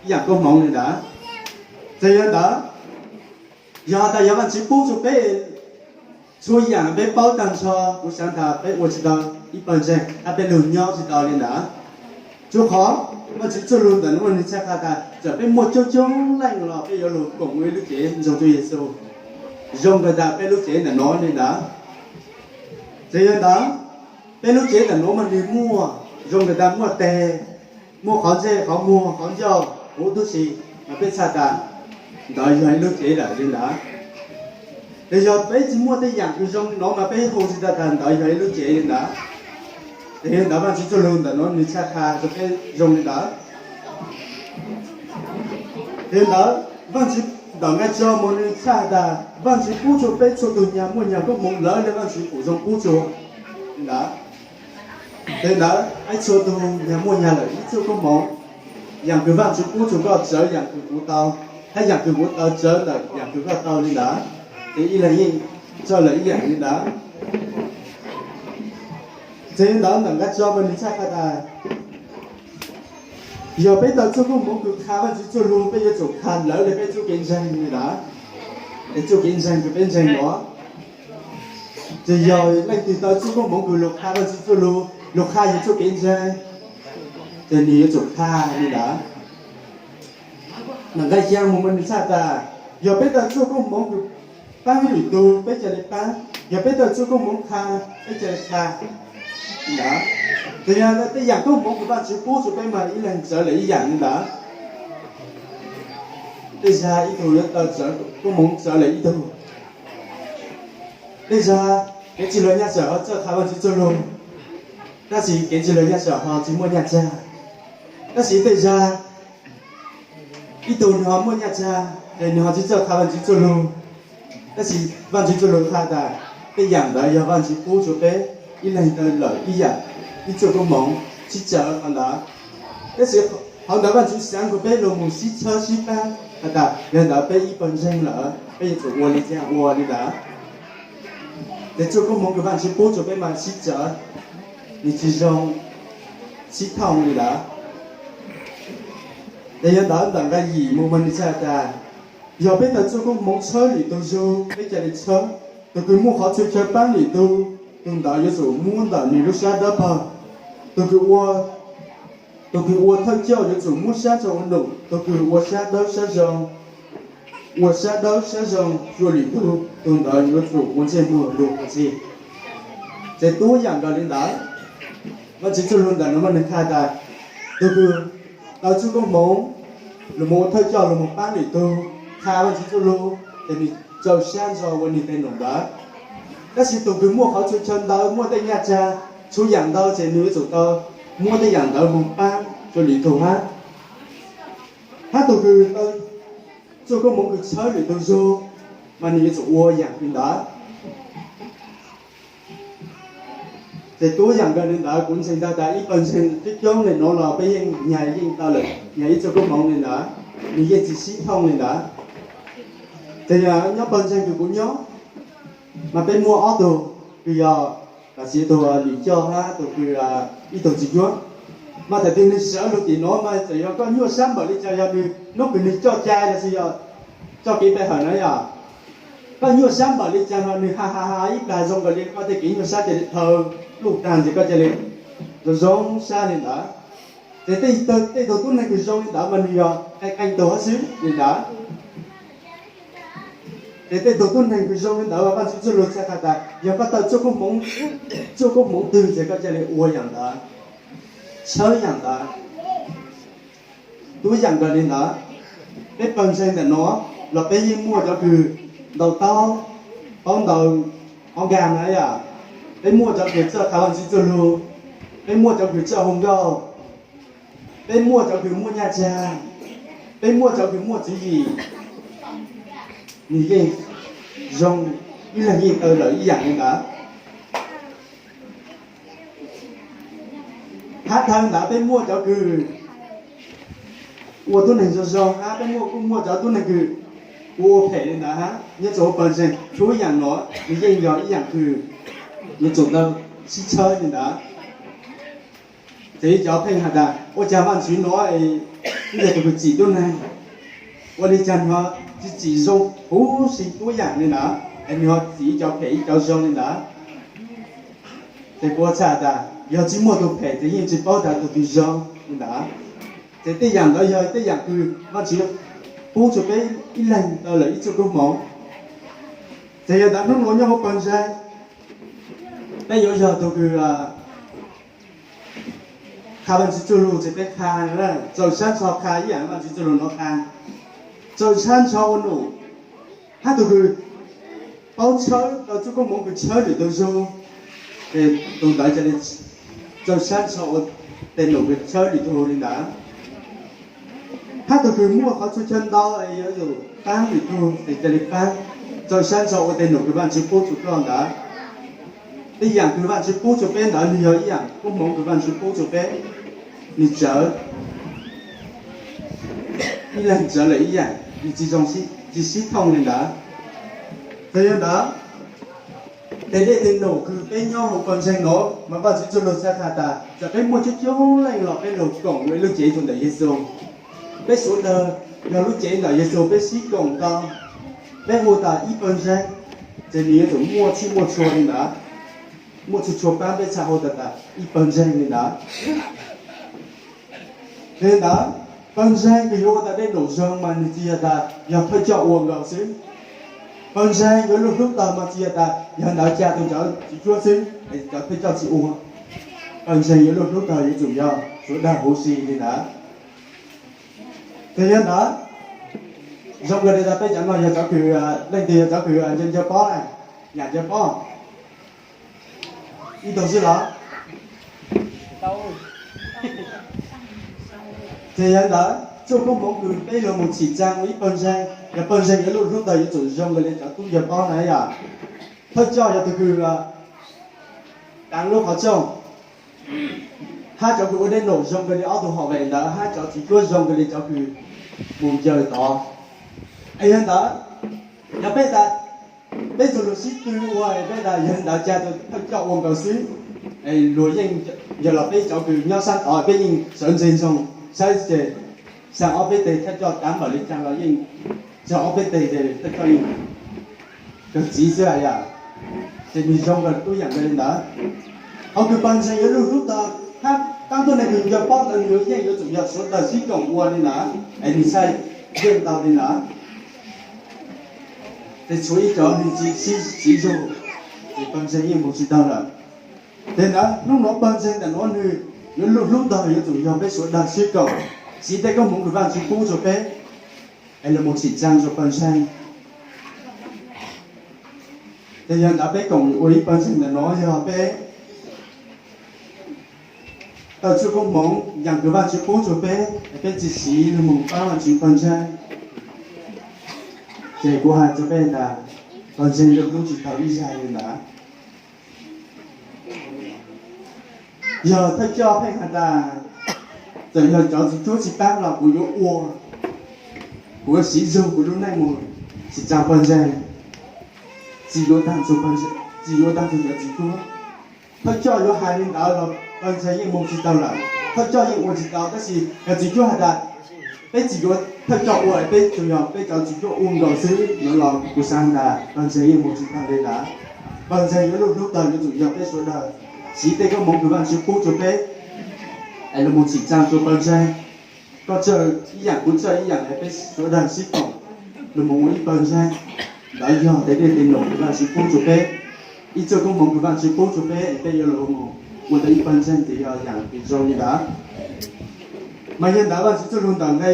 ib yam koob hmoov li ntawd. Txawm yog ntawd, yog has tas yog Vajtswv pub rua peb txhua yaam peb paub taag nrho, kuv xaav tas peb ua tsi tau ib pawg ntseeg hab peb lug nyob tsi tau li ntawd. Rua qhov Vajtswv txuj lug ntawm nuav nwg txhaj qha tas txawm peb muaj coob coob leej los peb yuav lug koom ua ib lub cev ntsoog rua Yexus, zoo kawg tas peb lub cev ntawm nuav li ntawd. Txawm yog ntawd, peb lub cev ntawm nuav mas nwg muaj, zoo kawg tas muaj teg, muaj qhov ntsej qhov muag qhov ncauj huv tib si, mas peb txhaj tas ntawd yog ib lub cev lawm li ntawd. Ces yog peb tsi muaj tej yaam kws zoo li nuav mas peb hu tsi tau tas ntawd yog ib lub cev li ntawd. Ces yog ntawd Vajtswv txuj lug ntawm nuav nwg txhaj qha rua peb zoo li ntawd. Ces ntawd Vajtswv ntawm nqai tso mas nwg txhaj tas Vajtswv pub rua peb txhua tug nyag muaj nyag koob hmoov lawv le Vajtswv pum zoo pub rua li ntawd. Ces ntawd peb txhua tug nyag muaj nyag lawm ib txuj koob hmoov, yaam kws Vajtswv pub rua koj tsawv yaam kws kuv tau, hab yaam kws kuv tau tsawv ntawm yaam kws koj tau li ntawd. Ces ib leeg yeej raug lawm ib yaam li ntawd. Ces ntawd ntawm nqai tso mas nwg txhaj qha tas yog peb tau txuj koob hmoov kws qha Vajtswv txuj lug peb yuav tsum qha lawv le peb txuj kev ntseeg li ntawd. Es txuj kev ntseeg kws peb ntseeg nuav, ces yog leej twg tau txuj koob hmoov kws lug qha Vajtswv txuj lug, lug qha yug txuj kev ntseeg, ces nwg yuav tsum qha li ntawd. Ntawm nqai xyaa mus mas nwg txhaj tas yog peb tau txuj koob hmoov kws paab lwm tug peb ca le paab, yog peb tau txuj koob hmoov qha peb ca le qha li ntawd. Ces yog tej yaam koob hmoov kws Vajtswv pub rua peb mas ib leeg tsawv lawm ib yaam li ntawd. Tej zag ib tug yuav tau tsawv koob hmoov tsawv lawm ib tug. Tej zag kev tsi lug nyaj sawm ho txawj qha Vajtswv txuj lug, tab sis kev tsi lug nyaj sawm ho tsi muaj nyaj tsag. Tab sis tej zag ib tug nwg ho muaj nyaj tsag ces nwg ho tsi txawj qha Vajtswv txuj lug. Tab sis Vajtswv txuj lug qha tas tej yaam ntawd yog Vajtswv pub rua peb ib leeg tau lawm ib yaam, ib txuj koob hmoov sib tsawv qhov ntawd. Tab sis qhov ntawd Vajtswv xaav kuas peb lug mus sib txhawb sib paab has tas yog ntawd peb ib pawg ntseeg lawm peb yuav tsum ua li caag ua li ntawd. Ces txuj koob hmoov kws Vajtswv pub rua peb mas sib tsawv, nwg tsi zoo sib thooj li ntawd. Ces yog ntawd ntawm nqai yim mus mas nwg txhaj tas yog peb tau txuj koob hmoov txhawb lwm tug zug peb ca le txhawb. Tug kws muaj qhov txhua chaw paab lwm tug, tug ntawd yuav tsum muab ntawm nwg lub sab dawb paug. Tug kws ua, tug kws ua thawj coj yuav tsum muab sab zoo ua num, tug kws ua sab dawb sab zoo, ua sab dawb sab zoo rua lwm tug, tug ntawd yuav tsum ua ntsej muag lug ua txhij. Ces tub yaam nkaus li ntawd, Vajtswv txuj lug ntawm nuav mas nwg qha tas tug kws tau txuj koob hmoov lug moog ua thawj coj lug moog paab lwm tug, qha Vajtswv txuj lug, ces nwg rau sab ntso ua nwg teg num ntawd. Tab sis tug kws muaj qhov txhua chaw ntawd muaj tej nyaj tsag txhua yaam ntawd ces nwg yuav tsum tau muab tej yaam ntawd moog paab rua lwm tug hab. Hab tug kws tau txuj koob hmoov kws txhawb lwm tug zug mas nwg yuav tsum ua yaam kws ntawd. Ces tub yaam nkaus li ntawd kuv ntseeg tau tas ib pawg ntseeg coob coob le nuav los peb yeej nyag yeej tau lawm nyag ib txuj koob hmoov li ntawd, nwg yeej tsi sib thooj li ntawd. Ces yog nyob pawg ntseeg kws kuv nyob mas peb muaj ob tug kws yog, tam sim tug lwm coj hab tug kws ib tug txiv cuab. Mas thaum twg nwg sawv lug tim nuav mas txawm yog koj nyuaj sab npaum li cas, yog nwg hnub kws nwg coj cai los sis yog coj kev pe hawm na yog, koj nyuaj sab npaum li cas no nwg ha ha ha ib plag zoo nkaus li koj tej kev nyuaj sab ca le dhau luj taag ces koj ca le zoo zoo sab li ntawd. Ces tej tug tub neeg kws zoo li ntawd mas nwg yog qee qee tug hab xwb li ntawd. Ces tej tug tub neeg kws zoo li ntawd Vajtswv txuj lug txhaj qha tas yog koj tau txuj koob hmoov twg ces koj ca le ua yaam ntawd, txhawb yaam ntawd. Tub yaam nkaus li ntawd, peb pawg ntseeg ntawm nuav los peb yeej muaj cov kws ntaus taub, paub ntaus qhov nkag na yom, peb muaj cov kws txawj qha Vajtswv txuj lug, peb muaj cov kws txawj hu nkauj, peb muaj cov kws muaj nyaj tsag, peb muaj cov kws muaj tswv yim, nwg yeej zoo, ib leeg yeej tau lawm ib yaam li ntawd. Hab dhau ntawd peb muaj cov kws ua tub neeg zoo zoo hab peb muaj kuj muaj cov tub neeg kws ua ua phem li ntawd hab. Nyob rua huv pawg ntseeg txhua yaam nuav nws yeej yog ib yaam kws yuav tsum tau sib txhawb li ntawd. Ces ib cov pheej has tas ua cas Vajtswv no es yog tus kws tsim tuab neeg, ua li cas nws tsis tsim zoo huv si tub yaam li ntawd es nws ho tsim ib cov phem ib cov zoo li ntawd. Ces kuv txhaj tas yog tsis muaj tus phem ces yeej tsis paub tas tus twg zoo li ntawd. Ces tej yaam ntawd yog tej yaam kws Vajtswv pub tsua peb ib leeg tau lawm ib txuj koob moov. Ces yog ntawd hnub nuav nyob huv pawg ntseeg, peb yuav yog tus kws qha Vajtswv txuj lug ces peb qha, txaus sab ntsho qha ib yaam Vajtswv txuj lug nuav qha, txaus sab ntsho ua num, hab tus kws paub tshawb tau txuj koob moov kws tshawb lwm tug zug, ces tus ntawd cia li txaus sab ntsho ua tej num kws tshawb lwm tug li ntawd. Hab tus kws muaj qhov txhua chaw ntau es yuav tsum paab lwm tug ces cia li paab, txaus sab ntsho ua tej num kws Vajtswv pub tsua koj ntawd. Tej yaam kws Vajtswv pub tsua peb ntawd nws yog ib yaam koob moov kws Vajtswv pub tsua peb, nws txawv ib leeg txawv lawm ib yaam, nws tsis zoo, tsis sib thooj li ntawd. Ces yog ntawd, tej dej tej num kws peb nyob huv pawg ntseeg nuav mas Vajtswv txuj lug txhaj has tas txawm peb muaj coob coob leej los peb lug koom ua ib lub cev rua ntawm Yexus. Peb suav dawg yog lub cev ntawm Yexus peb sib koom tau, peb hu tas ib pawg ntseeg, ces nws yuav tsum muaj txhij muaj txhua li ntawd, muaj txhua txhua paab peb txhaj hu tas tas ib pawg ntseeg li ntawd. Ces ntawd, pawg ntseeg kws yuav ua tas dej num zoo mas nws tsis yog tas yog thawj coj ua nkaus xwb. Pawg ntseeg yuav luj hlub tawg mas tsis yog tas yog ntawd ca tug cov tswv cuab xwb es cov thawj coj tsis ua. Pawg ntseeg yuav luj hlub tawg yuav tsum yog suav dawg huv si li ntawd. Ces yog ntawd, zoo nkaus li tas peb cov no yog cov kws, leej twg yog cov kws ncaws ncaws pob na, yam ncaws pob ib tug xwb los? Ces yog ntawd txuj koob moov kws peb yuav moog txhim tsaa ua ib pawg ntseeg, yog pawg ntseeg yuav luj hlub tawg yuav tsum zoo nkaus li cov tub ncaws pob na yom. Thawj coj yog tug kws taav lub qhov tsooj, hab cov kws ua dej num zoo nkaus li ob tug hom vem ntawd, hab cov tswv cuab zoo nkaus li cov kws mus ncaws tod. Es yog ntawd, yog peb tas peb txhua lug sib tw ua, peb tas yog ntawd ca tug thawj coj ua nkaus xwb, luag yeej, yog los peb cov kws nyob sab tod peb yeej sawv ntseg ntsoog saib ces xaa ob peb teg thawj coj taav npaum li caag los yeej txog ob peb teg ces thawj coj yeej kawg txiv xwb yom. Ces nws zoo nkaus tub yaam nkaus li ntawd. Qhov kws pawg ntseeg yuav luj hlub tawg hab taab tuab neeg kws ncaws pob ntawd nws yuav yeej yuav tsum yog suav dawg sib koom ua li ntawd es nws txhaj yeej tau li ntawd. Ces tshuav ib cov nws tsis sib txiv zug, ces pawg ntseeg yeej moog tsis taug lawm. Ces ntawd hnub nuav pawg ntseeg ntawm nuav nws yuav luj hlub tawg yuav tsum yog peb suav dawg sib koom, siv tej koob moov kws Vaajtswv pub rua peb es lug moog txhim tsaa rua pawg ntseeg. Ces yog ntawd peb koom ua ib pawg ntseeg ntawm nuav yog peb tawm txuj koob moov yaam kws Vaajtswv pub rua peb es peb tsis siv lug moog paab Vaajtswv pawg ntseeg, ces kuv has rua peb tas pawg ntseeg lub hlub tsis tau ib zag li ntawd. Yog thawj coj pheej has tas txawm yog cov tswv cuab tsis paab los kuv yuav ua, kuv yuav siv zug kuv lub neej moog txhim tsaa pawg ntseeg, tsis yuav taag txug, tsis yuav taag txug cov tswv cuab. Thawj coj yuav has li ntawd los pawg ntseeg yeej moog tsis taug lawm, thawj coj yeej ua tsis tau. Tab sis yog tswv cuab has tas peb tsis yuav thawj coj ua, peb tsuas yog peb cov tswv cuab ua nkaus xwb no los kuv xaav tas pawg ntseeg yeej moog tsis taug li ntawd. Pawg ntseeg yuav luj hlub tawg yuav tsum yog peb suav dawg siv tej koob moov kws Vaajtswv pub rua peb es lug moog txhim tsaa rua pawg ntseeg. Koj txawj ib yaam, kuv txawj ib yaam es peb suav dawg sib koom lug moog ua ib pawg ntseeg. Ntawd yog tej dej tej num kws Vaajtswv pub rua peb ib txuj koob moov kws Vaajtswv pub rua peb es peb yuav lug moog ua tau ib pawg ntseeg ces yog yaam kws zoo li ntawd. Mas yog ntawd Vaajtswv txuj lug ntawm nqe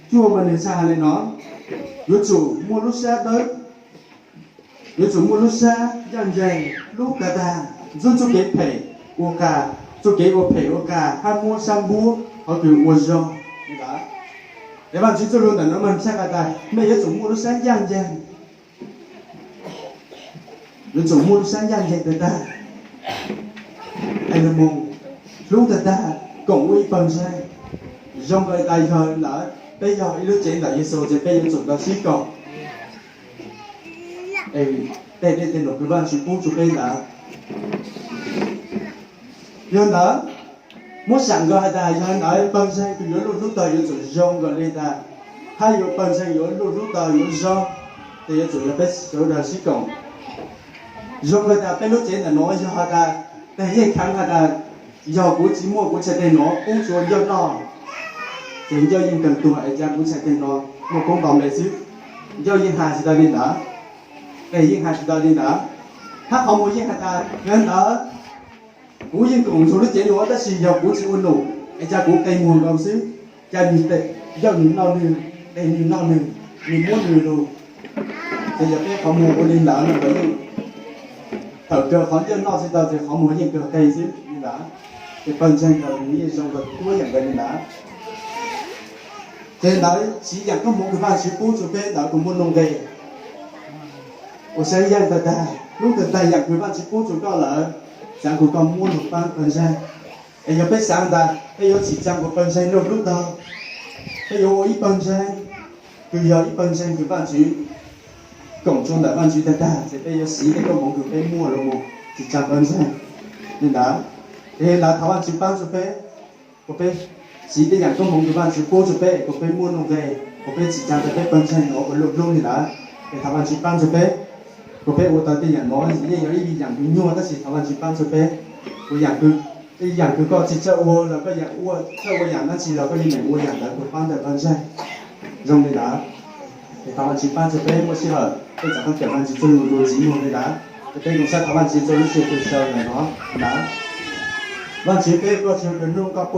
cuaj mas nwg txhaj has le no, yuav tsum muaj lub sab dawb, yuav tsum muaj lub sab ncaaj nceeg, hlub tawg tag, ntxub txuj kev phem ua qas, txuj kev ua phem ua qas hab muab sab npuab qhov kws ua zoo. Es Vaajtswv txuj lug ntawm no mas txhaj has tas mej yuav tsum muaj lub sab ncaaj nceeg, yuav tsum muaj lub sab ncaaj nceeg tawg tag es lug moog hlub tawg tag koom ua ib pawg ntseeg. Zoo nkaus tas yog ntawd peb yog ib lub cev ntawm Yexus ces peb yuav tsum tau sib koom es tej dej tej num kws Vaajtswv pub rua peb ntawd. Yog ntawd, muab sam nkaus has tas yog ntawd pawg ntseeg kws yuav luj hlub tau yuav tsum zoo nkaus li tas, hab yuav pawg ntseeg yuav luj hlub tau yuav zoo, ces yuav tsum yog peb sawv daws sib koom. Zoo nkaus tas peb lub tsev ntawm nuav yog has tas, teg yeej khav has tas, yog kuv tsis muaj kuv txhais teg nuav pub rua ncauj noj, ces ncauj yeej kawg tuag es ca kuv txhais teg nuav muaj koob nto npe xwb. Ncauj yeej has tsis tau li ntawd, teg yeej has tsis tau li ntawd, hab qhov muag yeej has tas yog ntawd kuv yeej koom nrug lub cev nuav tab sis yog kuv tsis ua num es ca kuv qe muag nkaus xwb, ca nwg ncauj nwg noj nwg, teg nwg noj nwg, nwg muab nwg lug. Ces yog peb qhov muag ua li ntawd no los yeej tawm kawg qhov ncauj noj tsis tau ces qhov muag yeej kawg qe xwb li ntawd. Ces pawg ntseeg ntawd nws yeej zoo nkaus tuab yam nkaus li ntawd. Ces ntawd siv yaam koob hmoov kws Vaajtswv pub rua peb ntawd kuj muaj nuj nqes. Ua saib yaaj tawg tag, hlub tawg tag yaam kws Vaajtswv pub rua koj lawm, xaav kuj koj muab lug paab pawg ntseeg. Es yog peb xaav tas peb yuav tsim tsaa kuas pawg ntseeg luj hlub tau, peb yuav ua ib pawg ntseeg kws yog ib pawg ntseeg kws Vaajtswv koom rua ntawm Vaajtswv tag tag, ces peb yuav siv tej koob hmoov kws peb muaj los mus tsim tsaa pawg ntseeg li ntawd. Ces li ntawd thov Vaajtswv paab rua peb, kuas peb siv tej yaam koob hmoov kws Vaajtswv pub rua peb, kuas peb muaj nuj nqes, kuas peb tsim tsaa rua peb pawg ntseeg nuav kuas luj hlub li ntawd. Es thov Vaajtswv paab rua peb, kuas peb ua tau tej yaam nuav yeej yog ib yaam kws nyuaj tab sis thov Vaajtswv paab rua peb, kuas yaam kws, tej yaam kws koj tsis txawj ua los koj yaam ua, txawj ua yaam dlaab tsi los koj yeej meem ua yaam ntawd kuas paab ntawm pawg ntseeg. Zoo li ntawd, es thov Vaajtswv paab rua peb muaj sij hawm peb txhad khaab kawm Vaajtswv txuj lug dua txiv muag li ntawd. Es peb kuj xaav thov Vaajtswv txuj lub sij hawm kws sawv ntawm no ntawd. Vaajtswv, peb ua koj tsaug kws nub koj